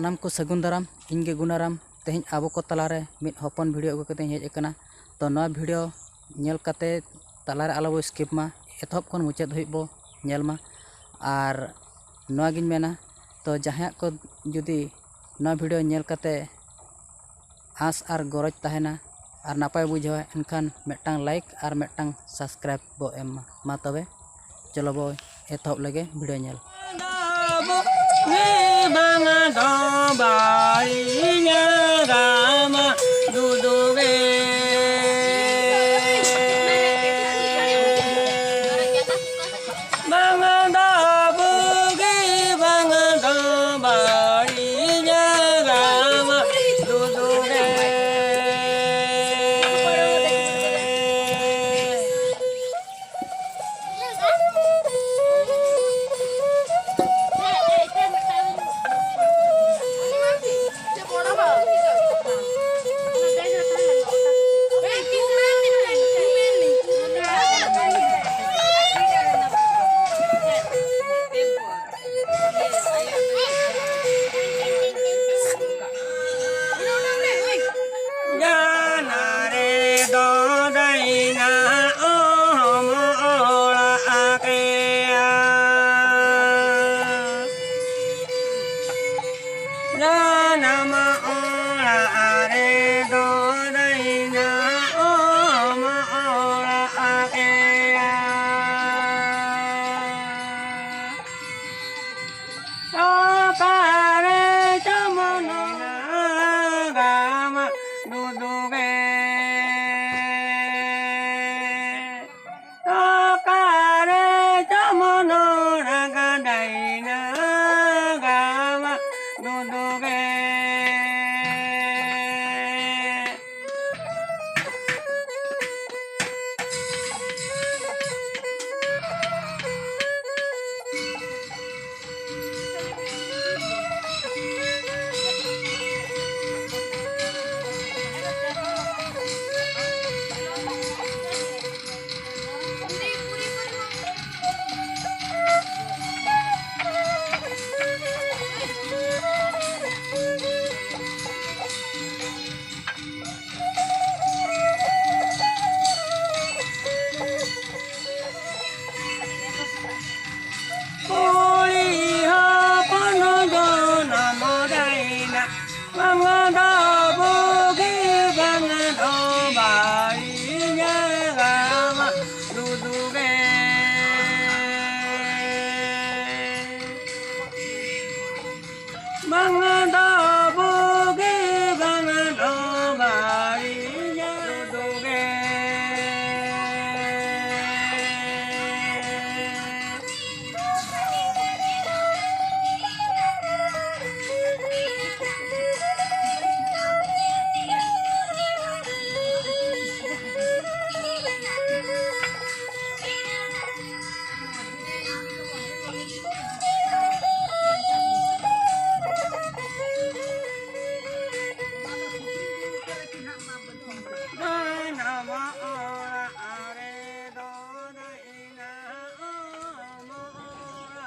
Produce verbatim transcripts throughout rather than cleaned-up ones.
ᱥᱟᱱᱟᱢ ᱠᱚ ᱥᱟᱹᱜᱩᱱ ᱫᱟᱨᱟᱢ᱾ ᱤᱧ ᱜᱮ ᱜᱩᱱᱟᱨᱟᱢ᱾ ᱛᱮᱦᱮᱧ ᱟᱵᱚ ᱠᱚ ᱛᱟᱞᱟᱨᱮ ᱢᱤᱫ ᱦᱚᱯᱚᱱ ᱵᱷᱤᱰᱤᱭᱳ ᱟᱹᱜᱩ ᱠᱟᱛᱮᱧ ᱦᱮᱡ ᱟᱠᱟᱱᱟ᱾ ᱛᱚ ᱱᱚᱣᱟ ᱵᱷᱤᱰᱤᱭᱳ ᱧᱮᱞ ᱠᱟᱛᱮ ᱛᱟᱞᱟᱨᱮ ᱟᱞᱚ ᱵᱚ ᱥᱠᱤᱯ ᱢᱟ, ᱮᱛᱚᱦᱚᱵ ᱠᱷᱚᱱ ᱢᱩᱪᱟᱹᱫ ᱫᱷᱟᱹᱵᱤᱡ ᱵᱚ ᱧᱮᱞ ᱢᱟ᱾ ᱟᱨ ᱱᱚᱣᱟ ᱜᱤᱧ ᱢᱮᱱᱟ, ᱛᱚ ᱡᱟᱦᱟᱸᱭᱟᱜ ᱠᱚ ᱡᱩᱫᱤ ᱱᱚᱣᱟ ᱵᱷᱤᱰᱤᱭᱳ ᱧᱮᱞ ᱠᱟᱛᱮ ᱟᱸᱥ ᱟᱨ ᱜᱚᱨᱚᱡᱽ ᱛᱟᱦᱮᱱᱟ ᱟᱨ ᱱᱟᱯᱟᱭ ᱵᱩᱡᱷᱟᱹᱣᱟ, ᱮᱱᱠᱷᱟᱱ ᱢᱤᱫᱴᱟᱝ ᱞᱟᱭᱤᱠ ᱟᱨ ᱢᱤᱫᱴᱟᱝ ᱥᱟᱵᱥᱠᱨᱟᱭᱤᱵ ᱵᱚ ᱮᱢ ᱢᱟ᱾ ᱢᱟ ᱛᱚᱵᱮ ᱪᱚᱞᱚ ᱵᱚ ᱮᱛᱚᱦᱚᱵ ᱞᱮᱜᱮ ᱵᱷᱤᱰᱤᱭᱳ ᱧᱮᱞ᱾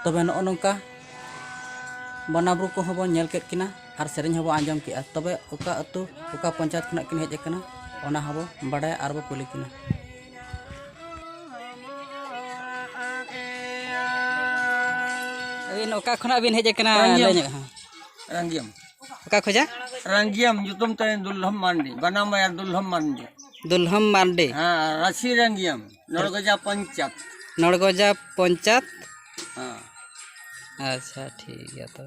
ᱛᱚᱵᱮ ᱱᱚᱜᱼᱚ ᱱᱚᱝᱠᱟ ᱵᱚᱸᱜᱟ ᱵᱩᱨᱩ ᱠᱚᱦᱚᱸ ᱵᱚᱱ ᱧᱮᱞ ᱠᱮᱫ ᱠᱤᱱᱟ ᱟᱨ ᱥᱮᱨᱮᱧ ᱦᱚᱸᱵᱚᱱ ᱟᱸᱡᱚᱢ ᱠᱮᱫᱼᱟ᱾ ᱛᱚᱵᱮ ᱚᱠᱟ ᱟᱹᱛᱩ, ᱚᱠᱟ ᱯᱚᱧᱪᱟᱭᱮᱛ ᱠᱷᱚᱱᱟᱜ ᱠᱤᱱ ᱦᱮᱡ ᱟᱠᱟᱱᱟ, ᱚᱱᱟ ᱦᱚᱸᱵᱚ ᱵᱟᱰᱟᱭᱟ ᱟᱨ ᱵᱚ ᱠᱩᱞᱤ ᱠᱤᱱᱟ᱾ ᱟᱹᱵᱤᱱ ᱚᱠᱟ ᱠᱷᱚᱱᱟᱜ ᱵᱤᱱ ᱦᱮᱡ ᱟᱠᱟᱱᱟ? ᱨᱟᱝᱜᱤᱭᱟᱹᱢ᱾ ᱞᱟᱹᱭ ᱧᱚᱜ ᱦᱮᱸ᱾ ᱨᱟᱝᱜᱤᱭᱟᱹᱢ᱾ ᱚᱠᱟ ᱠᱷᱚᱡᱟ? ᱨᱟᱝᱜᱤᱭᱟᱹᱢ, ᱧᱩᱛᱩᱢ ᱛᱟᱭ ᱫᱩᱞᱦᱚᱢ ᱢᱟᱱᱰᱤ, ᱵᱟᱱᱟᱢ ᱟᱭᱟᱨ ᱫᱩᱞᱦᱚᱢ ᱢᱟᱱᱰᱤ᱾ ᱫᱩᱞᱦᱚᱢ ᱢᱟᱱᱰᱤ᱾ ᱦᱮᱸ, ᱨᱟᱥᱤ ᱨᱟᱝᱜᱤᱭᱟᱹᱢ, ᱱᱚᱲᱜᱚᱡᱟ ᱯᱚᱧᱪᱟᱭᱮᱛ᱾ ᱱᱚᱲᱜᱚᱡᱟ ᱯᱚᱧᱪᱟᱭᱮᱛ᱾ ᱦᱮᱸ᱾ ᱟᱪᱪᱷᱟ, ᱴᱷᱤᱠ ᱜᱮᱭᱟ ᱛᱚ᱾